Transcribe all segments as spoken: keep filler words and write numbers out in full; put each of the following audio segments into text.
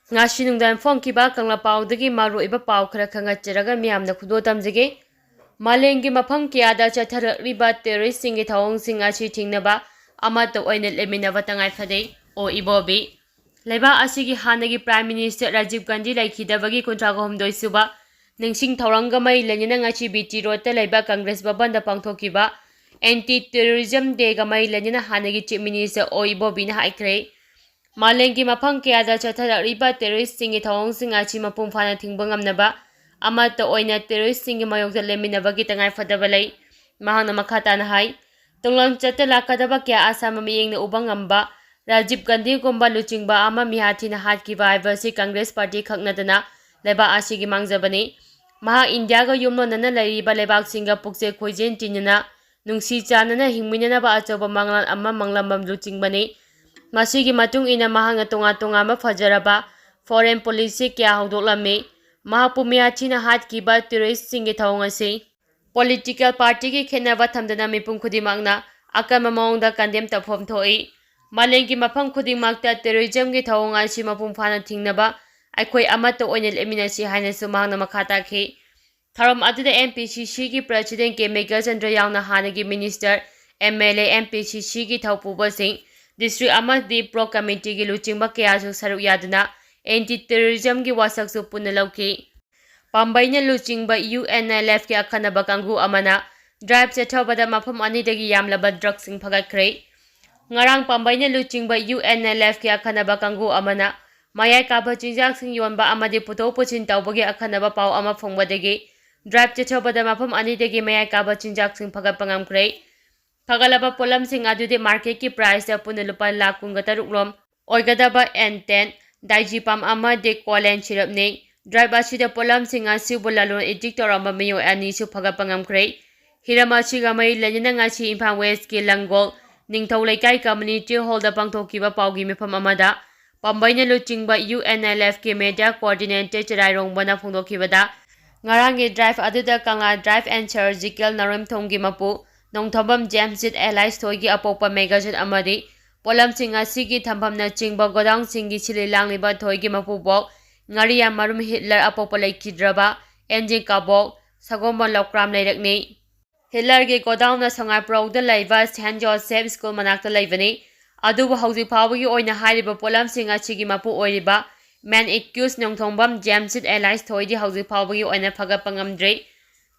ꯉꯁꯤ ꯅꯨꯡꯗꯥꯡ ꯐꯣꯡꯈꯤꯕ ꯀꯪꯂꯥ ꯄꯥꯎꯗꯒꯤ ꯃꯔꯨꯑꯣꯏꯕ ꯄꯥꯎ ꯈꯔ ꯈꯪꯍꯟꯖꯔꯒ ꯃꯤꯌꯥꯝꯅ ꯈꯨꯗꯣꯜ ꯇꯝꯖꯒꯦ꯫ ꯃꯥꯂꯦꯝꯒꯤ ꯃꯐꯝ ꯀꯌꯥꯗ ꯆꯠꯊꯔꯛꯂꯤꯕ terroristꯁꯤꯡꯒꯤ ꯊꯧꯑꯣꯡꯁꯤꯡ ꯑꯁꯤ ꯊꯤꯡꯅꯕ ꯑꯃꯠꯇ ꯑꯣꯏꯅ ꯂꯦꯞꯃꯤꯟꯅꯕ ꯇꯉꯥꯏ ꯐꯗꯦ꯫ ꯑꯣ ꯏꯕꯣꯕꯤ, ꯂꯩꯕꯥꯛ ꯑꯁꯤꯒꯤ ꯍꯥꯟꯅꯒꯤ Prime Minister ꯔꯥꯖꯤꯕ ꯒꯥꯟꯙꯤ ꯂꯩꯈꯤꯗꯕꯒꯤ ꯀꯨꯟꯊ꯭ꯔꯥ ꯍꯨꯝꯗꯣꯏ ꯁꯨꯕ ꯅꯤꯡꯁꯤꯡ ꯊꯧꯔꯝꯒ ꯃꯔꯤ ꯂꯩꯅꯅ ꯉꯁꯤ B T Roadꯇ ꯂꯩꯕ Congress ꯚꯕꯟꯗ ꯄꯥꯡꯊꯣꯛꯈꯤꯕ Anti Terrorism Dayꯒ ꯃꯔꯤ ꯂꯩꯅꯅ ꯍꯥꯟꯅꯒꯤ Chief Minister ꯑꯣ ꯏꯕꯣꯕꯤꯅ ꯍꯥꯏꯈ꯭ꯔꯦ, ꯃꯥꯂꯦꯝꯒꯤ ꯃꯐꯝ ꯀꯌꯥꯗ ꯆꯠꯊꯔꯛꯂꯤꯕ terroristꯁꯤꯡꯒꯤ ꯊꯧꯑꯣꯡꯁꯤꯡ ꯑꯁꯤ ꯃꯄꯨꯡ ꯐꯥꯅ ꯊꯤꯡꯕ ꯉꯝꯅꯕ ꯑꯃꯠꯇ ꯑꯣꯏꯅ terroristꯁꯤꯡꯒꯤ ꯃꯥꯌꯣꯛꯇ ꯂꯦꯞꯃꯤꯟꯅꯕꯒꯤ ꯇꯉꯥꯏ ꯐꯗꯕ ꯂꯩ꯫ ꯃꯍꯥꯛꯅ ꯃꯈꯥ ꯇꯥꯅ ꯍꯥꯏ, ꯇꯨꯡꯂꯝꯆꯠꯇ ꯂꯥꯛꯀꯗꯕ ꯀꯌꯥ ꯑꯁꯥꯡꯕ ꯃꯤꯠꯌꯦꯡꯅ ꯎꯕ ꯉꯝꯕ ꯔꯥꯖꯤꯕ ꯒꯥꯟꯙꯤꯒꯨꯝꯕ ꯂꯨꯆꯤꯡꯕ ꯑꯃ ꯃꯤꯍꯥꯠ ꯊꯤꯅ ꯍꯥꯠꯈꯤꯕ ꯍꯥꯏꯕꯁꯤ Congress Party ꯈꯛ ꯅꯠꯇꯅ ꯂꯩꯕꯥꯛ ꯑꯁꯤꯒꯤ ꯃꯥꯡꯖꯕꯅꯤ꯫ ꯃꯍꯥꯛ ꯏꯟꯗꯤꯌꯥꯒ ꯌꯨꯝꯂꯣꯟꯅꯅ ꯂꯩꯔꯤꯕ ꯂꯩꯕꯥꯛꯁꯤꯡꯒ ꯄꯨꯛꯆꯦꯜ ꯈꯣꯏꯖꯦꯜ ꯇꯤꯟꯅꯅ ꯅꯨꯡꯁꯤ ꯆꯥꯟꯅꯅ ꯍꯤꯡꯃꯤꯟꯅꯅꯕ ꯑꯆꯧꯕ ꯃꯪꯂꯥꯟ ꯑꯃ ꯃꯪꯂꯝꯕ ꯂꯨꯆꯤꯡꯕꯅꯤ꯫ ꯃꯁꯤꯒꯤ ꯃꯇꯨꯡ ꯏꯟꯅ ꯃꯍꯥꯛꯅ ꯇꯣꯉꯥꯟ ꯇꯣꯉꯥꯟꯕ ꯐꯖꯔꯕ foreign policy ꯀꯌꯥ ꯍꯧꯗꯣꯛꯂꯝꯃꯤ꯫ ꯃꯍꯥꯛꯄꯨ ꯃꯤꯍꯥꯠ ꯊꯤꯅ ꯍꯥꯠꯈꯤꯕ terroristꯁꯤꯡꯒꯤ ꯊꯧꯑꯣꯡ ꯑꯁꯤ political partyꯒꯤ ꯈꯦꯠꯅꯕ ꯊꯝꯗꯅ ꯃꯤꯄꯨꯝ ꯈꯨꯗꯤꯡꯃꯛꯅ ꯑꯀꯟꯕ ꯃꯑꯣꯡꯗ condemn ꯇꯧꯐꯝ ꯊꯣꯛꯏ꯫ ꯃꯥꯂꯦꯝꯒꯤ ꯃꯐꯝ ꯈꯨꯗꯤꯡꯃꯛꯇ terrorismꯒꯤ ꯊꯧꯑꯣꯡ ꯑꯁꯤ ꯃꯄꯨꯡ ꯐꯥꯅ ꯊꯤꯡꯅꯕ ꯑꯩꯈꯣꯏ ꯑꯃꯠꯇ ꯑꯣꯏꯅ ꯂꯦꯞꯃꯤꯟꯅꯁꯤ ꯍꯥꯏꯅꯁꯨ ꯃꯍꯥꯛꯅ ꯃꯈꯥ ꯇꯥꯈꯤ꯫ ꯊꯧꯔꯝ ꯑꯗꯨꯗ M P C Cꯒꯤ President ꯀꯦ ꯃꯦꯘꯆꯟꯗ꯭ꯔ ꯌꯥꯎꯅ ꯍꯥꯟꯅꯒꯤ Minister, M L A, M P C Cꯒꯤ ꯊꯧꯄꯨꯕꯁꯤꯡ, district ꯑꯃꯗꯤ block committeeꯒꯤ ꯂꯨꯆꯤꯡꯕ ꯀꯌꯥꯁꯨ ꯁꯔꯨꯛ ꯌꯥꯗꯨꯅ Anti Terrorismꯒꯤ ꯋꯥꯁꯛꯁꯨ ꯄꯨꯟꯅ ꯂꯧꯈꯤ꯫ ꯄꯥꯝꯕꯩꯅ ꯂꯨꯆꯤꯡꯕ UNLFꯀꯤ ꯑꯈꯟꯅꯕ ꯀꯥꯡꯕꯨ ꯑꯃꯅ drive ꯆꯠꯊꯕꯗ ꯃꯐꯝ ꯑꯅꯤꯗꯒꯤ ꯌꯥꯝꯂꯕ drugꯁꯤꯡ ꯐꯒꯠꯈ꯭ꯔꯦ꯫ ꯉꯔꯥꯡ ꯄꯥꯝꯕꯩꯅ ꯂꯨꯆꯤꯡꯕ UNLFꯀꯤ ꯑꯈꯟꯅꯕ ꯀꯥꯡꯕꯨ ꯑꯃꯅ ꯃꯌꯥꯏ ꯀꯥꯕ ꯆꯤꯟꯖꯥꯛꯁꯤꯡ ꯌꯣꯟꯕ ꯑꯃꯗꯤ ꯄꯨꯊꯣꯛ ꯄꯨꯁꯤꯟ ꯇꯧꯕꯒꯤ ꯑꯈꯟꯅꯕ ꯄꯥꯎ ꯑꯃ ꯐꯪꯕꯗꯒꯤ drive ꯆꯠꯊꯕꯗ ꯃꯐꯝ ꯑꯅꯤꯗꯒꯤ ꯃꯌꯥꯏ ꯀꯥꯕ ꯆꯤꯟꯖꯥꯛꯁꯤꯡ ꯐꯒꯠꯄ ꯉꯝꯈ꯭ꯔꯦ꯫ ꯐꯒꯠꯂꯕ ꯄꯣꯠꯂꯝꯁꯤꯡ ꯑꯗꯨꯗꯤ marketꯀꯤ priceꯇ ꯄꯨꯟꯅ ꯂꯨꯄꯥ ꯂꯥꯈ ꯀꯨꯟꯒ ꯇꯔꯨꯛ ꯔꯣꯝ ꯑꯣꯏꯒꯗꯕ N ten, diazepam ꯑꯃꯗꯤ Colan syrupꯅꯤ꯫ Drive ꯑꯁꯤꯗ ꯄꯣꯠꯂꯝꯁꯤꯡ ꯑꯁꯤꯕꯨ ꯂꯂꯣꯟ ꯏꯇꯤꯛ ꯇꯧꯔꯝꯕ ꯃꯤꯑꯣꯏ ꯑꯅꯤꯁꯨ ꯐꯒꯠꯄ ꯉꯝꯈ꯭ꯔꯦ꯫ ꯍꯤꯔꯝ ꯑꯁꯤꯒ ꯃꯔꯤ ꯂꯩꯅꯅ ꯉꯁꯤ ꯏꯝꯐꯥꯜ Westꯀꯤ ꯂꯪꯒꯣꯜ ꯅꯤꯡꯊꯧ ꯂꯩꯀꯥꯏ community hallꯗ ꯄꯥꯡꯊꯣꯛꯈꯤꯕ ꯄꯥꯎꯒꯤ ꯃꯤꯐꯝ ꯑꯃꯗ ꯄꯥꯝꯕꯩꯅ ꯂꯨꯆꯤꯡꯕ UNLFꯀꯤ media coordinator ꯆꯔꯥꯏꯔꯣꯡꯕꯅ ꯐꯣꯡꯗꯣꯛꯈꯤꯕꯗ, ꯉꯔꯥꯡꯒꯤ drive ꯑꯗꯨꯗ ꯀꯪꯂꯥ Drive and Surgical ꯅꯥꯎꯔꯦꯝꯊꯣꯡꯒꯤ ꯃꯄꯨ ꯅꯣꯡꯊꯣꯝꯕꯝ ꯖꯦꯝꯁꯖꯤꯠ alias ꯊꯣꯏꯒꯤ ꯑꯄꯣꯛꯄ ꯃꯦꯘꯖꯤꯠ ꯑꯃꯗꯤ ꯄꯣꯠꯂꯝꯁꯤꯡ ꯑꯁꯤꯒꯤ ꯊꯝꯐꯝꯅꯆꯤꯡꯕ ꯒꯣꯗꯥꯎꯟꯁꯤꯡꯒꯤ ꯁꯤꯜꯂꯤ ꯂꯥꯡꯂꯤꯕ ꯊꯣꯏꯒꯤ ꯃꯄꯨꯕꯣꯛ ꯉꯥꯔꯤꯌꯥꯝꯃꯔꯨꯝ ꯍꯤꯠꯂꯔ ꯑꯄꯣꯛꯄ ꯂꯩꯈꯤꯗ꯭ꯔꯕ ꯑꯦꯟꯖꯤꯟ ꯀꯥꯕꯣꯛ ꯁꯒꯣꯜꯕꯟ ꯂꯧꯀ꯭ꯔꯥꯝ ꯂꯩꯔꯛꯅꯤ꯫ ꯍꯤꯠꯂꯔꯒꯤ ꯒꯣꯗꯥꯎꯟꯅ ꯁꯉꯥꯏꯄ꯭ꯔꯧꯗ ꯂꯩꯕ ꯁꯦꯟꯠ ꯖꯣꯁꯦꯐ ꯁ꯭ꯀꯨꯜ ꯃꯅꯥꯛꯇ ꯂꯩꯕꯅꯤ꯫ ꯑꯗꯨꯕꯨ ꯍꯧꯖꯤꯛ ꯐꯥꯎꯕꯒꯤ ꯑꯣꯏꯅ ꯍꯥꯏꯔꯤꯕ ꯄꯣꯠꯂꯝꯁꯤꯡ ꯑꯁꯤꯒꯤ ꯃꯄꯨ ꯑꯣꯏꯔꯤꯕ ꯃꯦꯟ ꯑꯦꯀ꯭ꯌꯨꯁ ꯅꯣꯡꯊꯣꯡꯕꯝ ꯖꯦꯝꯁꯤꯠ ꯑꯦꯂꯥꯏꯁ ꯊꯣꯏꯗꯤ ꯍꯧꯖꯤꯛ ꯐꯥꯎꯕꯒꯤ ꯑꯣꯏꯅ ꯐꯒꯠꯄ ꯉꯝꯗ꯭ꯔꯤ꯫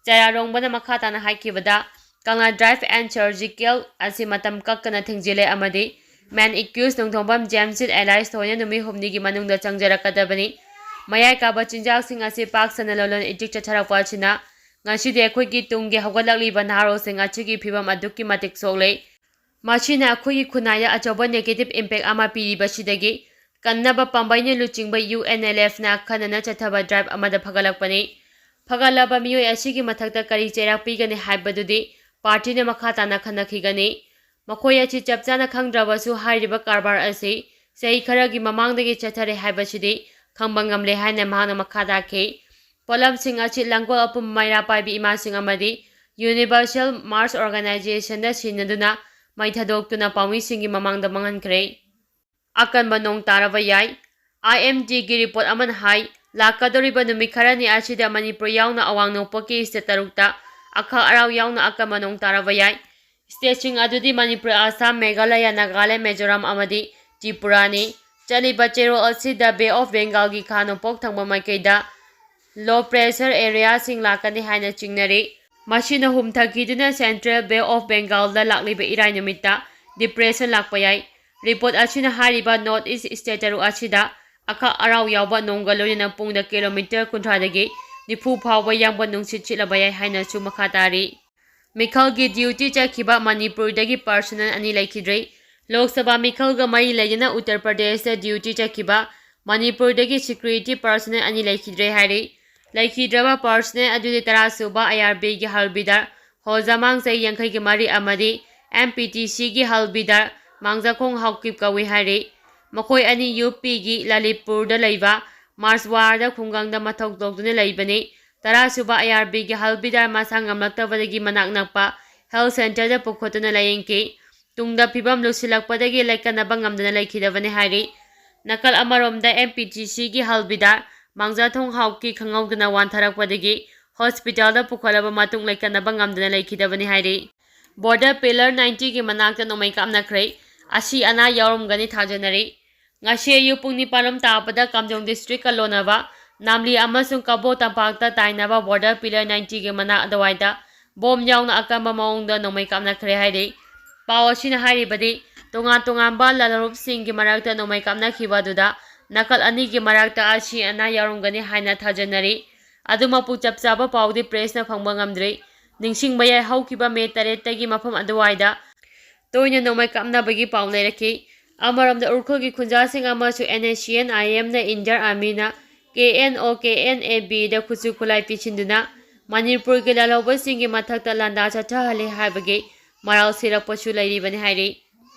ꯆꯔꯥꯔꯣꯡꯕꯅ ꯃꯈꯥ ꯇꯥꯅ ꯍꯥꯏꯈꯤꯕꯗ, ꯀꯪꯂꯥ ꯗ꯭ꯔꯥꯏꯚ ꯑꯦꯟ ꯁꯔꯖꯤꯀꯦꯜ ꯑꯁꯤ ꯃꯇꯝ ꯀꯛꯇꯅ ꯊꯤꯡꯖꯤꯜꯂꯦ ꯑꯃꯗꯤ ꯃꯦꯟ ꯑꯦꯀ꯭ꯌꯨꯁ ꯅꯣꯡꯊꯣꯡꯕꯝ ꯖꯦꯝꯁꯤꯠ ꯑꯦꯂꯥꯏꯁ ꯊꯣꯏꯅ ꯅꯨꯃꯤꯠ ꯍꯨꯝꯅꯤꯒꯤ ꯃꯅꯨꯡꯗ ꯆꯪꯖꯔꯛꯀꯗꯕꯅꯤ꯫ ꯃꯌꯥꯏ ꯀꯥꯕ ꯆꯤꯟꯖꯥꯛꯁꯤꯡ ꯑꯁꯤ ꯄꯥꯛ ꯁꯟꯅ ꯂꯂꯣꯟ ꯏꯇꯤꯛ ꯆꯠꯊꯔꯛꯄ ꯑꯁꯤꯅ ꯉꯁꯤꯗꯤ ꯑꯩꯈꯣꯏꯒꯤ ꯇꯨꯡꯒꯤ ꯍꯧꯒꯠꯂꯛꯂꯤꯕ ꯅꯍꯥꯔꯣꯜꯁꯤꯡ ꯑꯁꯤꯒꯤ ꯐꯤꯕꯝ ꯑꯗꯨꯛꯀꯤ ꯃꯇꯤꯛ ꯁꯣꯛꯂꯦ꯫ ꯃꯁꯤꯅ ꯑꯩꯈꯣꯏꯒꯤ ꯈꯨꯟꯅꯥꯏꯗ ꯑꯆꯧꯕ negative impact ꯑꯃ ꯄꯤꯔꯤꯕꯁꯤꯗꯒꯤ ꯀꯟꯅꯕ ꯄꯥꯝꯕꯩꯅ ꯂꯨꯆꯤꯡꯕ U N L Fꯅ ꯑꯈꯟꯅꯅ ꯆꯠꯊꯕ ꯗ꯭ꯔꯥꯏꯚ ꯑꯃꯗ ꯐꯒꯠꯂꯛꯄꯅꯤ꯫ ꯐꯒꯠꯂꯕ ꯃꯤꯑꯣꯏ ꯑꯁꯤꯒꯤ ꯃꯊꯛꯇ ꯀꯔꯤ ꯆꯩꯔꯥꯛ ꯄꯤꯒꯅꯤ ꯍꯥꯏꯕꯗꯨꯗꯤ ꯄꯥꯔꯇꯤꯅ ꯃꯈꯥ ꯇꯥꯅ ꯈꯟꯅꯈꯤꯒꯅꯤ꯫ ꯃꯈꯣꯏ ꯑꯁꯤ ꯆꯞ ꯆꯥꯅ ꯈꯪꯗ꯭ꯔꯕꯁꯨ ꯍꯥꯏꯔꯤꯕ ꯀꯔꯕꯥꯔ ꯑꯁꯤ ꯆꯍꯤ ꯈꯔꯒꯤ ꯃꯃꯥꯡꯗꯒꯤ ꯆꯠꯊꯔꯦ ꯍꯥꯏꯕꯁꯤꯗꯤ ꯈꯪꯕ ꯉꯝꯂꯦ ꯍꯥꯏꯅ ꯃꯍꯥꯛꯅ ꯃꯈꯥ ꯇꯥꯈꯤ꯫ ꯄꯣꯠꯂꯝꯁꯤꯡ ꯑꯁꯤ ꯂꯥꯡꯒꯣꯜ ꯑꯄꯨꯝꯕ ꯃꯩꯔꯥ ꯄꯥꯏꯕꯤ ꯏꯃꯥꯁꯤꯡ ꯑꯃꯗꯤ Universal Mass Organizationꯗ ꯁꯤꯟꯅꯗꯨꯅ ꯃꯩ ꯊꯥꯗꯣꯛꯇꯨꯅ ꯄꯥꯎꯃꯤꯁꯤꯡꯒꯤ ꯃꯃꯥꯡꯗ ꯃꯥꯡꯍꯟꯈ꯭ꯔꯦ꯫ ꯑꯀꯟꯕ ꯅꯣꯡ ꯇꯥꯔꯕ ꯌꯥꯏ꯫ I M Dꯒꯤ ꯔꯤꯄꯣꯔꯠ ꯑꯃꯅ ꯍꯥꯏ, ꯂꯥꯛꯀꯗꯧꯔꯤꯕ ꯅꯨꯃꯤꯠ ꯈꯔꯅꯤ ꯑꯁꯤꯗ ꯃꯅꯤꯄꯨꯔ ꯌꯥꯎꯅ ꯑꯋꯥꯡ ꯅꯣꯡꯄꯣꯛꯀꯤ state ꯇꯔꯨꯛꯇ ꯑꯈꯥꯛ ꯑꯔꯥꯎ ꯌꯥꯎꯅ ꯑꯀꯟꯕ ꯅꯣꯡ ꯇꯥꯔꯕ ꯌꯥꯏ꯫ Stateꯁꯤꯡ ꯑꯗꯨꯗꯤ ꯃꯅꯤꯄꯨꯔ, ꯑꯁꯥꯝ, ꯃꯦꯘꯥꯂꯌꯥ, ꯅꯥꯒꯥꯂꯦꯟ, ꯃꯤꯖꯣꯔꯥꯝ ꯑꯃꯗꯤ ꯇ꯭ꯔꯤꯄꯨꯔꯥꯅꯤ꯫ ꯆꯠꯂꯤꯕ ꯆꯌꯣꯜ ꯑꯁꯤꯗ Bay of Bengalꯒꯤ ꯈꯥ ꯅꯣꯡꯄꯣꯛ ꯊꯪꯕ ꯃꯥꯏꯀꯩꯗ low pressure areaꯁꯤꯡ ꯂꯥꯛꯀꯅꯤ ꯍꯥꯏꯅ ꯆꯤꯡꯅꯔꯤ꯫ ꯃꯁꯤꯅ ꯍꯨꯝꯊꯈꯤꯗꯨꯅ Central Bay of Bengalꯗ ꯂꯥꯛꯂꯤꯕ ꯏꯔꯥꯏ ꯅꯨꯃꯤꯠꯇ depression ꯂꯥꯛꯄ ꯌꯥꯏ꯫ ꯔꯤꯄꯣꯔꯠ ꯑꯁꯤꯅ ꯍꯥꯏꯔꯤꯕ North East state ꯇꯔꯨꯛ ꯑꯁꯤꯗ ꯑꯈꯥꯛ ꯑꯔꯥꯎ ꯌꯥꯎꯕ ꯅꯣꯡꯒ ꯂꯣꯏꯅꯅ ꯄꯨꯡꯗ ꯀꯤꯂꯣꯃꯤꯇꯔ ꯀꯨꯟꯊ꯭ꯔꯥꯗꯒꯤ ꯅꯤꯐꯨ ꯐꯥꯎꯕ ꯌꯥꯡꯕ ꯅꯨꯡꯁꯤꯠ ꯁꯤꯠꯂꯕ ꯌꯥꯏ ꯍꯥꯏꯅꯁꯨ ꯃꯈꯥ ꯇꯥꯔꯤ꯫ ꯃꯤꯈꯜꯒꯤ duty ꯆꯠꯈꯤꯕ ꯃꯅꯤꯄꯨꯔꯗꯒꯤ personnel ꯑꯅꯤ ꯂꯩꯈꯤꯗ꯭ꯔꯦ꯫ ꯂꯣꯛ ꯁꯚꯥ ꯃꯤꯈꯜꯒ ꯃꯔꯤ ꯂꯩꯅꯅ ꯎꯠꯇꯔ ꯄ꯭ꯔꯗꯦꯁꯇ duty ꯆꯠꯈꯤꯕ ꯃꯅꯤꯄꯨꯔꯗꯒꯤ security personnel ꯑꯅꯤ ꯂꯩꯈꯤꯗ꯭ꯔꯦ ꯍꯥꯏꯔꯤ꯫ ꯂꯩꯈꯤꯗ꯭ꯔꯕ personnel ꯑꯗꯨꯗꯤ ꯇꯔꯥ ꯁꯨꯕ I R Bꯒꯤ ꯍꯜꯕꯤꯗꯥꯔ ꯍꯣꯖꯥꯃꯥꯡ ꯆꯍꯤ ꯌꯥꯡꯈꯩꯒꯤ ꯃꯔꯤ ꯑꯃꯗꯤ M P T Cꯒꯤ ꯍꯜꯕꯤꯗꯥꯔ ꯃꯥꯡꯖꯈꯣꯡ ꯍꯥꯎꯀꯤꯞ ꯀꯧꯏ ꯍꯥꯏꯔꯤ꯫ ꯃꯈꯣꯏ ꯑꯅꯤ U Pꯒꯤ ꯂꯂꯤꯠꯄꯨꯔꯗ ꯂꯩꯕ ꯃꯥꯔꯁꯋꯥꯔꯗ ꯈꯨꯡꯒꯪꯗ ꯃꯊꯧ ꯇꯧꯗꯨꯅ ꯂꯩꯕꯅꯤ꯫ ꯇꯔꯥ ꯁꯨꯕ I R Bꯒꯤ ꯍꯜꯕꯤꯗꯥꯔ ꯃꯁꯥ ꯉꯝꯂꯛꯇꯕꯗꯒꯤ ꯃꯅꯥꯛ ꯅꯛꯄ health centreꯗ ꯄꯨꯈꯠꯇꯨꯅ ꯂꯥꯌꯦꯡꯈꯤ꯫ ꯇꯨꯡꯗ ꯐꯤꯕꯝ ꯂꯨꯁꯤꯜꯂꯛꯄꯗꯒꯤ ꯂꯩꯀꯠꯅꯕ ꯉꯝꯗꯅ ꯂꯩꯈꯤꯗꯕꯅꯤ ꯍꯥꯏꯔꯤ꯫ ꯅꯥꯀꯜ ꯑꯃꯔꯣꯝꯗ, ꯑꯦꯝ ꯄꯤ ꯇꯤ ꯁꯤꯒꯤ ꯍꯜꯕꯤꯗꯥꯔ ꯃꯥꯡꯖꯥꯊꯣꯡ ꯍꯥꯎꯀꯤ ꯈꯪꯍꯧꯗꯅ ꯋꯥꯟꯊꯔꯛꯄꯗꯒꯤ ꯍꯣꯁꯄꯤꯇꯥꯜꯗ ꯄꯨꯈꯠꯂꯕ ꯃꯇꯨꯡ ꯂꯩꯀꯠꯅꯕ ꯉꯝꯗꯅ ꯂꯩꯈꯤꯗꯕꯅꯤ ꯍꯥꯏꯔꯤ꯫ ꯕꯣꯔꯗꯔ ꯄꯤꯂꯔ ꯅꯥꯏꯟꯇꯤꯒꯤ ꯃꯅꯥꯛꯇ ꯅꯣꯡꯃꯩ ꯀꯥꯞꯅꯈ꯭ꯔꯦ꯫ ꯑꯁꯤ ꯑꯅꯥ ꯌꯥꯎꯔꯝꯒꯅꯤ ꯊꯥꯖꯅꯔꯤ꯫ ꯉꯁꯤ ꯑꯌꯨꯛ ꯄꯨꯡ ꯅꯤꯄꯥꯟ ꯔꯣꯝ ꯇꯥꯕꯗ ꯀꯥꯝꯖꯣꯡ ꯗꯤꯁꯇ꯭ꯔꯤꯛꯀ ꯂꯣꯟꯅꯕ ꯅꯥꯝꯂꯤ ꯑꯃꯁꯨꯡ ꯀꯕꯣ ꯇꯝꯄꯥꯛꯇ ꯇꯥꯏꯅꯕ ꯕꯣꯔꯗꯔ ꯄꯤꯂꯔ ꯅꯥꯏꯟꯇꯤꯒꯤ ꯃꯅꯥꯛ ꯑꯗꯨꯋꯥꯏꯗ ꯕꯣꯝ ꯌꯥꯎꯅ ꯑꯀꯟꯕ ꯃꯑꯣꯡꯗ ꯅꯣꯡꯃꯩ ꯀꯥꯞꯅꯈ꯭ꯔꯦ ꯍꯥꯏꯔꯤ꯫ ꯄꯥꯎ ꯑꯁꯤꯅ ꯍꯥꯏꯔꯤꯕꯗꯤ, ꯇꯣꯉꯥꯟ ꯇꯣꯉꯥꯟꯕ ꯂꯥꯜꯍꯧꯂꯨꯞꯁꯤꯡꯒꯤ ꯃꯔꯛꯇ ꯅꯣꯡꯃꯩ ꯀꯥꯞꯅꯈꯤꯕ ꯑꯗꯨꯗ ꯅꯥꯀꯜ ꯑꯅꯤꯒꯤ ꯃꯔꯛꯇ ꯑꯁꯤ ꯑꯅꯥ ꯌꯥꯎꯔꯝꯒꯅꯤ ꯍꯥꯏꯅ ꯊꯥꯖꯅꯔꯤ꯫ ꯑꯗꯨꯃꯛꯄꯨ ꯆꯞ ꯆꯥꯕ ꯄꯥꯎꯗꯤ ꯄ꯭ꯔꯦꯁꯅ ꯐꯪꯕ ꯉꯝꯗ꯭ꯔꯤ꯫ ꯅꯤꯡꯁꯤꯡꯕ ꯌꯥꯏ, ꯍꯧꯈꯤꯕ ꯃꯦ ꯇꯔꯦꯠꯇꯒꯤ ꯃꯐꯝ ꯑꯗꯨꯋꯥꯏꯗ ꯇꯣꯏꯅ ꯅꯣꯡꯃꯩ ꯀꯥꯞꯅꯕꯒꯤ ꯄꯥꯎ ꯂꯩꯔꯛꯈꯤ꯫ ꯑꯃꯔꯣꯝꯗ, ꯎꯈ꯭ꯔꯨꯜꯒꯤ ꯈꯨꯟꯖꯥꯁꯤꯡ ꯑꯃꯁꯨ N S C N I ꯑꯦꯝꯅ ꯏꯟꯗꯤꯌꯥꯟ ꯑꯥꯔꯃꯤꯅ K N O K N A ꯕꯤꯗ ꯈꯨꯠꯁꯨ ꯈꯨꯠꯂꯥꯏ ꯄꯤꯁꯤꯟꯗꯨꯅ ꯃꯅꯤꯄꯨꯔꯒꯤ ꯂꯥꯜꯍꯧꯕꯁꯤꯡꯒꯤ ꯃꯊꯛꯇ ꯂꯥꯟꯗꯥ ꯆꯠꯊꯍꯜꯂꯤ ꯍꯥꯏꯕꯒꯤ ꯃꯔꯥꯜ ꯁꯤꯔꯛꯄꯁꯨ ꯂꯩꯔꯤꯕꯅꯤ ꯍꯥꯏꯔꯤ꯫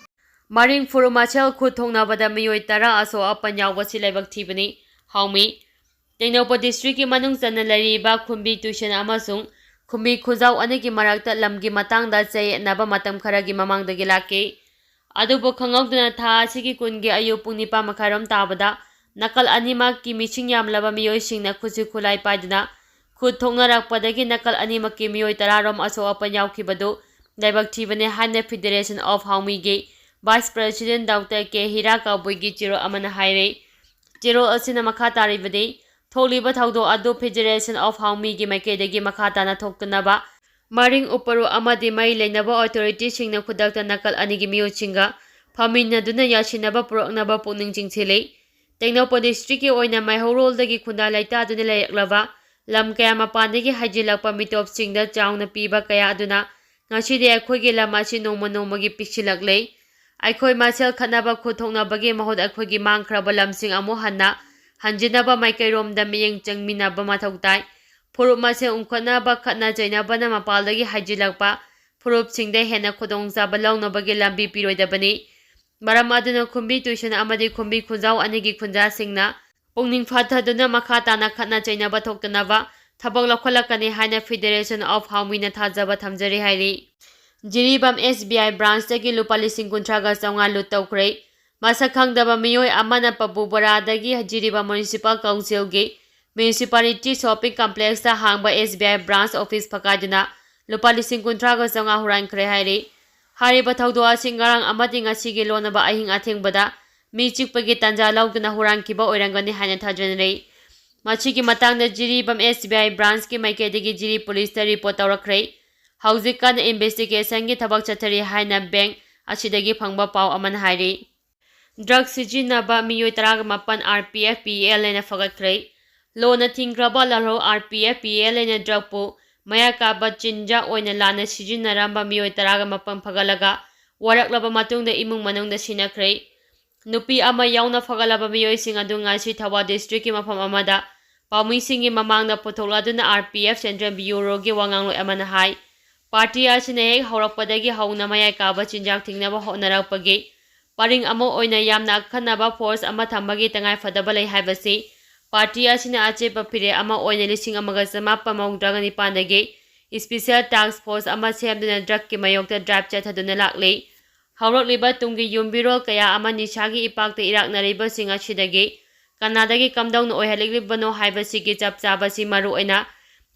ꯃꯔꯤꯡ ꯐꯨꯔꯨꯞ ꯃꯁꯦꯜ ꯈꯨꯠ ꯊꯣꯛꯅꯕꯗ ꯃꯤꯑꯣꯏ ꯇꯔꯥ ꯑꯁꯣꯛ ꯑꯄꯟ ꯌꯥꯎꯕꯁꯤ ꯂꯥꯏꯕꯛ ꯊꯤꯕꯅꯤ꯫ ꯍꯥꯎꯃꯤ꯫ ꯇꯦꯡꯅꯧꯄꯜ ꯗꯤꯁꯇ꯭ꯔꯤꯛꯀꯤ ꯃꯅꯨꯡ ꯆꯟꯅ ꯂꯩꯔꯤꯕ ꯈꯨꯝꯕꯤ ꯇꯨꯏꯁꯟ ꯑꯃꯁꯨꯡ ꯈꯨꯝꯕꯤ ꯈꯨꯟꯖꯥꯎ ꯑꯅꯤꯒꯤ ꯃꯔꯛꯇ ꯂꯝꯒꯤ ꯃꯇꯥꯡꯗ ꯆꯌꯦꯠꯅꯕ ꯃꯇꯝ ꯈꯔꯒꯤ ꯃꯃꯥꯡꯗꯒꯤ ꯂꯥꯛꯈꯤ꯫ ꯑꯗꯨꯕꯨ ꯈꯪꯍꯧꯗꯅ ꯊꯥ ꯑꯁꯤꯒꯤ ꯀꯨꯟꯒꯤ ꯑꯌꯨꯛ ꯄꯨꯡ ꯅꯤꯄꯥꯟ ꯃꯈꯥꯏꯔꯣꯝ ꯇꯥꯕꯗ ꯅꯥꯀꯜ ꯑꯅꯤꯃꯛꯀꯤ ꯃꯤꯁꯤꯡ ꯌꯥꯝꯂꯕ ꯃꯤꯑꯣꯏꯁꯤꯡꯅ ꯈꯨꯠꯁꯨ ꯈꯨꯠꯂꯥꯏ ꯄꯥꯏꯗꯨꯅ ꯈꯨꯠ ꯊꯣꯛꯅꯔꯛꯄꯗꯒꯤ ꯅꯥꯀꯜ ꯑꯅꯤꯃꯛꯀꯤ ꯃꯤꯑꯣꯏ ꯇꯔꯥꯔꯣꯝ ꯑꯁꯣꯛ ꯑꯄꯟ ꯌꯥꯎꯈꯤꯕꯗꯨ ꯂꯥꯏꯕꯛ ꯊꯤꯕꯅꯤ ꯍꯥꯏꯅ ꯐꯦꯗꯦꯔꯦꯁꯟ ꯑꯣꯐ ꯍꯥꯎꯃꯤꯒꯤ vice president doctor K Hira ꯀꯥꯕꯨꯏꯒꯤ ꯆꯦꯔꯣꯜ ꯑꯃꯅ ꯍꯥꯏꯔꯤ꯫ ꯆꯦꯔꯣꯜ ꯑꯁꯤꯅ ꯃꯈꯥ ꯇꯥꯔꯤꯕꯗꯤ, ꯊꯣꯛꯂꯤꯕ ꯊꯧꯗꯣꯛ ꯑꯗꯨ ꯐꯦꯗꯦꯔꯦꯁꯟ ꯑꯣꯐ ꯍꯥꯎꯃꯤꯒꯤ ꯃꯥꯏꯀꯩꯗꯒꯤ ꯃꯈꯥ ꯇꯥꯅ ꯊꯣꯛꯇꯅꯕ ꯃꯔꯤꯡ ꯎꯄꯔꯨ ꯑꯃꯗꯤ ꯃꯔꯤ ꯂꯩꯅꯕ ꯑꯣꯊꯣꯔꯤꯇꯤꯁꯤꯡꯅ ꯈꯨꯗꯛꯇ ꯅꯥꯀꯜ ꯑꯅꯤꯒꯤ ꯃꯤꯑꯣꯏꯁꯤꯡꯒ ꯐꯝꯃꯤꯟꯅꯗꯨꯅ ꯌꯥꯁꯤꯟꯅꯕ ꯄꯨꯔꯛꯅꯕ ꯄꯨꯛꯅꯤꯡ ꯆꯤꯡꯁꯤꯜꯂꯤ꯫ ꯇꯦꯡꯅꯧꯄꯜ ꯗꯤꯁꯇ꯭ꯔꯤꯛꯀꯤ ꯑꯣꯏꯅ ꯃꯩꯍꯧꯔꯣꯜꯗꯒꯤ ꯈꯨꯟꯗꯥ ꯂꯩꯇꯥꯗꯨꯅ ꯂꯩꯔꯛꯂꯕ ꯂꯝ ꯀꯌꯥ ꯃꯄꯥꯟꯗꯒꯤ ꯍꯩꯖꯤꯜꯂꯛꯄ ꯃꯤꯇꯣꯞꯁꯤꯡꯗ ꯆꯥꯎꯅ ꯄꯤꯕ ꯀꯌꯥ ꯑꯗꯨꯅ ꯉꯁꯤꯗꯤ ꯑꯩꯈꯣꯏꯒꯤ ꯂꯝ ꯑꯁꯤ ꯅꯣꯡꯃ ꯅꯣꯡꯃꯒꯤ ꯄꯤꯛꯁꯤꯜꯂꯛꯂꯦ꯫ ꯑꯩꯈꯣꯏ ꯃꯁꯦꯜ ꯈꯠꯅꯕ ꯈꯨꯠ ꯊꯣꯛꯅꯕꯒꯤ ꯃꯍꯨꯠ ꯑꯩꯈꯣꯏꯒꯤ ꯃꯥꯡꯈ꯭ꯔꯕ ꯂꯝꯁꯤꯡ ꯑꯃꯨꯛ ꯍꯟꯅ ꯍꯟꯖꯤꯟꯅꯕ ꯃꯥꯏꯀꯩꯔꯣꯝꯗ ꯃꯤꯠꯌꯦꯡ ꯆꯪꯃꯤꯟꯅꯕ ꯃꯊꯧ ꯇꯥꯏ꯫ ꯐꯨꯔꯨꯞ ꯃꯁꯦꯜ ꯎꯡꯈꯠꯅꯕ ꯈꯠꯅ ꯆꯩꯅꯕꯅ ꯃꯄꯥꯜꯗꯒꯤ ꯍꯩꯖꯤꯜꯂꯛꯄ ꯐꯨꯔꯨꯞꯁꯤꯡꯗ ꯍꯦꯟꯅ ꯈꯨꯗꯣꯡꯆꯥꯕ ꯂꯧꯅꯕꯒꯤ ꯂꯝꯕꯤ ꯄꯤꯔꯣꯏꯗꯕꯅꯤ꯫ ꯃꯔꯝ ꯑꯗꯨꯅ ꯈꯨꯝꯕꯤ ꯇꯨꯏꯁꯟ ꯑꯃꯗꯤ ꯈꯨꯝꯕꯤ ꯈꯨꯟꯖꯥꯎ ꯑꯅꯤꯒꯤ ꯈꯨꯟꯖꯥꯁꯤꯡꯅ ꯄꯨꯛꯅꯤꯡ ꯐꯥꯊꯗꯨꯅ ꯃꯈꯥ ꯇꯥꯅ ꯈꯠꯅ ꯆꯩꯅꯕ ꯊꯣꯛꯇꯅꯕ ꯊꯕꯛ ꯂꯧꯈꯠꯂꯛꯀꯅꯤ ꯍꯥꯏꯅ ꯐꯦꯗꯦꯔꯦꯁꯟ ꯑꯣꯐ ꯍꯥꯎꯃꯤꯅ ꯊꯥꯖꯕ ꯊꯝꯖꯔꯤ ꯍꯥꯏꯔꯤ꯫ ꯖꯤꯔꯤꯕꯥꯝ ꯑꯦꯁ ꯕꯤ ꯑꯥꯏ ꯕ꯭ꯔꯥꯟꯁꯇꯒꯤ ꯂꯨꯄꯥ ꯂꯤꯁꯤꯡ ꯀꯨꯟꯊ꯭ꯔꯥꯒ ꯆꯥꯝꯃꯉꯥ ꯂꯨꯠ ꯇꯧꯈ꯭ꯔꯦ꯫ ꯃꯁꯛ ꯈꯪꯗꯕ ꯃꯤꯑꯣꯏ ꯑꯃꯅ ꯄꯕꯨ ꯕꯣꯔꯥꯗꯒꯤ ꯖꯤꯔꯤꯕꯥꯝ ꯃ꯭ꯌꯨꯅꯤꯁꯤꯄꯥꯜ ꯀꯥꯎꯟꯁꯤꯜꯒꯤ ꯃ꯭ꯌꯨꯅꯤꯁꯤꯄꯥꯂꯤꯇꯤ ꯁꯣꯞꯄꯤꯡ ꯀꯝꯄ꯭ꯂꯦꯛꯁꯇ ꯍꯥꯡꯕ ꯑꯦꯁ ꯕꯤ ꯑꯥꯏ ꯕ꯭ꯔꯥꯟꯁ ꯑꯣꯐꯤꯁ ꯐꯀꯥꯏꯗꯨꯅ ꯂꯨꯄꯥ ꯂꯤꯁꯤꯡ ꯀꯨꯟꯊ꯭ꯔꯥꯒ ꯆꯥꯝꯃꯉꯥ ꯍꯨꯔꯥꯟꯈ꯭ꯔꯦ ꯍꯥꯏꯔꯤ꯫ ꯍꯥꯏꯔꯤꯕ ꯊꯧꯗꯣꯛ ꯑꯁꯤ ꯉꯔꯥꯡ ꯑꯃꯗꯤ ꯉꯁꯤꯒꯤ ꯂꯣꯟꯅꯕ ꯑꯍꯤꯡ ꯑꯊꯦꯡꯕꯗ ꯃꯤ ꯆꯤꯛꯄꯒꯤ ꯇꯥꯟꯖꯥ ꯂꯧꯗꯨꯅ ꯍꯨꯔꯥꯟꯈꯤꯕ ꯑꯣꯏꯔꯝꯒꯅꯤ ꯍꯥꯏꯅ ꯊꯥꯖꯅꯔꯤ꯫ ꯃꯁꯤꯒꯤ ꯃꯇꯥꯡꯗ ꯖꯤꯔꯤꯕꯥꯝ ꯑꯦꯁ ꯕꯤ ꯑꯥꯏ ꯕ꯭ꯔꯥꯟꯁꯀꯤ ꯃꯥꯏꯀꯩꯗꯒꯤ ꯖꯤꯔꯤ ꯄꯨꯂꯤꯁꯇ ꯔꯤꯄꯣꯔꯠ ꯇꯧꯔꯛꯈ꯭ꯔꯦ꯫ ꯍꯧꯖꯤꯛ ꯀꯟꯅ ꯏꯟꯚꯦꯁꯇꯤꯒꯦꯁꯟꯒꯤ ꯊꯕꯛ ꯆꯠꯊꯔꯤ ꯍꯥꯏꯅ ꯕꯦꯡꯛ ꯑꯁꯤꯗꯒꯤ ꯐꯪꯕ ꯄꯥꯎ ꯑꯃꯅ ꯍꯥꯏꯔꯤ꯫ ꯗ꯭ꯔꯒ ꯁꯤꯖꯤꯟꯅꯕ ꯃꯤꯑꯣꯏ ꯇꯔꯥꯒ ꯃꯥꯄꯟ R P F P L ꯑꯦꯅ ꯐꯒꯠꯈ꯭ꯔꯦ꯫ ꯂꯣꯟꯅ ꯊꯤꯡꯈ꯭ꯔꯕ ꯂꯥꯜꯍꯧ R P F P L ꯑꯦꯅ ꯗ꯭ꯔꯒꯄꯨ ꯃꯌꯥꯏ ꯀꯥꯕ ꯆꯤꯟꯖꯥꯛ ꯑꯣꯏꯅ ꯂꯥꯟꯅ ꯁꯤꯖꯤꯟꯅꯔꯝꯕ ꯃꯤꯑꯣꯏ ꯇꯔꯥꯒ ꯃꯥꯄꯟ ꯐꯒꯠꯂꯒ ꯋꯥꯔꯛꯂꯕ ꯃꯇꯨꯡꯗ ꯏꯃꯨꯡ ꯃꯅꯨꯡꯗ ꯁꯤꯟꯅꯈ꯭ꯔꯦ꯫ ꯅꯨꯄꯤ ꯑꯃ ꯌꯥꯎꯅ ꯐꯒꯠꯂꯕ ꯃꯤꯑꯣꯏꯁꯤꯡ ꯑꯗꯨ ꯉꯁꯤ ꯊꯧꯕꯥꯜ ꯗꯤꯁꯇ꯭ꯔꯤꯛꯀꯤ ꯃꯐꯝ ꯑꯃꯗ ꯄꯥꯎꯃꯤꯁꯤꯡꯒꯤ ꯃꯃꯥꯡꯗ ꯄꯨꯊꯣꯛꯂꯗꯨꯅ ꯑꯥꯔ ꯄꯤ ꯑꯦꯐ ꯁꯦꯟꯇ꯭ꯔꯦꯜ ꯕ꯭ꯌꯨꯔꯣꯒꯤ ꯋꯥ ꯉꯥꯡꯂꯣꯏ ꯑꯃꯅ ꯍꯥꯏ, ꯄꯥꯔꯇꯤ ꯑꯁꯤꯅ ꯍꯦꯛ ꯍꯧꯔꯛꯄꯗꯒꯤ ꯍꯧꯅ ꯃꯌꯥꯏ ꯀꯥꯕ ꯆꯤꯟꯖꯥꯛ ꯊꯤꯡꯅꯕ ꯍꯣꯠꯅꯔꯛꯄꯒꯤ ꯄꯔꯤꯡ ꯑꯃ ꯑꯣꯏꯅ ꯌꯥꯝꯅ ꯑꯈꯟꯅꯕ ꯐꯣꯔꯁ ꯑꯃ ꯊꯝꯕꯒꯤ ꯇꯉꯥꯏꯐꯗꯕ ꯂꯩ ꯍꯥꯏꯕꯁꯤ ꯄꯥꯔꯇꯤ ꯑꯁꯤꯅ ꯑꯆꯦꯠꯄ ꯐꯤꯔꯦꯞ ꯑꯃ ꯑꯣꯏꯅ ꯂꯤꯁꯤꯡ ꯑꯃꯒ ꯆꯃꯥꯄꯟ ꯃꯧꯗ꯭ꯔꯥꯒ ꯅꯤꯄꯥꯟꯗꯒꯤ ꯏꯁꯄꯤꯁꯦꯜ ꯇꯥꯛꯁ ꯐꯣꯔꯁ ꯑꯃ ꯁꯦꯝꯗꯨꯅ ꯗ꯭ꯔꯒꯀꯤ ꯃꯥꯌꯣꯛꯇ ꯗ꯭ꯔꯥꯏꯚ ꯆꯠꯊꯗꯨꯅ ꯂꯥꯛꯂꯤ꯫ ꯍꯧꯔꯛꯂꯤꯕ ꯇꯨꯡꯒꯤ ꯌꯨꯝꯕꯤꯔꯣꯜ ꯀꯌꯥ ꯑꯃ ꯅꯤꯁꯥꯒꯤ ꯏꯄꯥꯛꯇ ꯏꯔꯥꯛꯅꯔꯤꯕꯁꯤꯡ ꯑꯁꯤꯗꯒꯤ ꯀꯅꯥꯗꯒꯤ ꯀꯝꯗꯧꯅ ꯑꯣꯏꯍꯜꯂꯛꯂꯤꯕꯅꯣ ꯍꯥꯏꯕꯁꯤꯒꯤ ꯆꯞ ꯆꯥꯕꯁꯤ ꯃꯔꯨꯑꯣꯏꯅ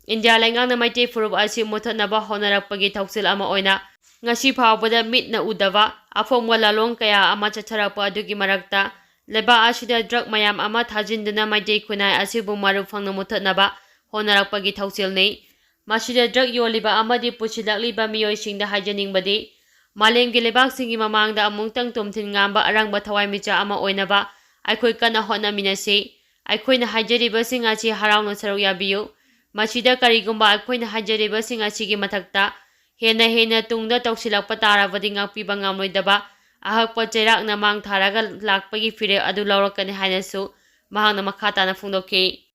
ꯏꯟꯗꯤꯌꯥ ꯂꯩꯉꯥꯛꯅ ꯃꯩꯇꯩ ꯐꯨꯔꯨꯞ ꯑꯁꯤ ꯃꯨꯊꯠꯅꯕ ꯍꯣꯠꯅꯔꯛꯄꯒꯤ ꯊꯧꯁꯤꯜ ꯑꯃ ꯑꯣꯏꯅ ꯉꯁꯤ ꯐꯥꯎꯕꯗ ꯃꯤꯠꯅ ꯎꯗꯕ ꯑꯐꯣꯡꯕ ꯂꯥꯂꯣꯡ ꯀꯌꯥ ꯑꯃ ꯆꯠꯊꯔꯛꯄ ꯑꯗꯨꯒꯤ ꯃꯔꯛꯇ ꯂꯩꯕꯥꯛ ꯑꯁꯤꯗ ꯗ꯭ꯔꯒ ꯃꯌꯥꯝ ꯑꯃ ꯊꯥꯖꯤꯟꯗꯨꯅ ꯃꯩꯇꯩ ꯈꯨꯟꯅꯥꯏ ꯑꯁꯤꯕꯨ ꯃꯔꯨ ꯐꯪꯅ ꯃꯨꯊꯠꯅꯕ ꯍꯣꯠꯅꯔꯛꯄꯒꯤ ꯊꯧꯁꯤꯜꯅꯤ꯫ ꯃꯁꯤꯗ ꯗ꯭ꯔꯒ ꯌꯣꯜꯂꯤꯕ ꯑꯃꯗꯤ ꯄꯨꯁꯤꯜꯂꯛꯂꯤꯕ ꯃꯤꯑꯣꯏꯁꯤꯡꯗ ꯍꯥꯏꯖꯅꯤꯡꯕꯗꯤ, ꯃꯥꯂꯦꯝꯒꯤ ꯂꯩꯕꯥꯛꯁꯤꯡꯒꯤ ꯃꯃꯥꯡꯗ ꯑꯃꯨꯛꯇꯪ ꯇꯨꯝꯊꯤꯟ ꯉꯥꯝꯕ ꯑꯔꯪꯕ ꯊꯋꯥꯏꯃꯤꯆꯥ ꯑꯃ ꯑꯣꯏꯅꯕ ꯑꯩꯈꯣꯏ ꯀꯟꯅ ꯍꯣꯠꯅꯃꯤꯟꯅꯁꯤ꯫ ꯑꯩꯈꯣꯏꯅ ꯍꯥꯏꯖꯔꯤꯕꯁꯤꯡ ꯑꯁꯤ ꯍꯔꯥꯎꯅ ꯁꯔꯨꯛ ꯌꯥꯕꯤꯌꯨ꯫ ꯃꯁꯤꯗ ꯀꯔꯤꯒꯨꯝꯕ ꯑꯩꯈꯣꯏꯅ ꯍꯥꯏꯖꯔꯤꯕꯁꯤꯡ ꯑꯁꯤꯒꯤ ꯃꯊꯛꯇ ꯍꯦꯟꯅ ꯍꯦꯟꯅ ꯇꯨꯡꯗ ꯇꯧꯁꯤꯜꯂꯛꯄ ꯇꯥꯔꯕꯗꯤ ꯉꯥꯛꯄꯤꯕ ꯉꯝꯂꯣꯏꯗꯕ ꯑꯍꯛꯄ ꯆꯩꯔꯥꯛꯅ ꯃꯥꯡ ꯊꯥꯔꯒ ꯂꯥꯛꯄꯒꯤ ꯐꯤꯔꯦꯞ ꯑꯗꯨ ꯂꯧꯔꯛꯀꯅꯤ ꯍꯥꯏꯅꯁꯨ ꯃꯍꯥꯛꯅ ꯃꯈꯥ ꯇꯥꯅ ꯐꯣꯡꯗꯣꯛꯈꯤ꯫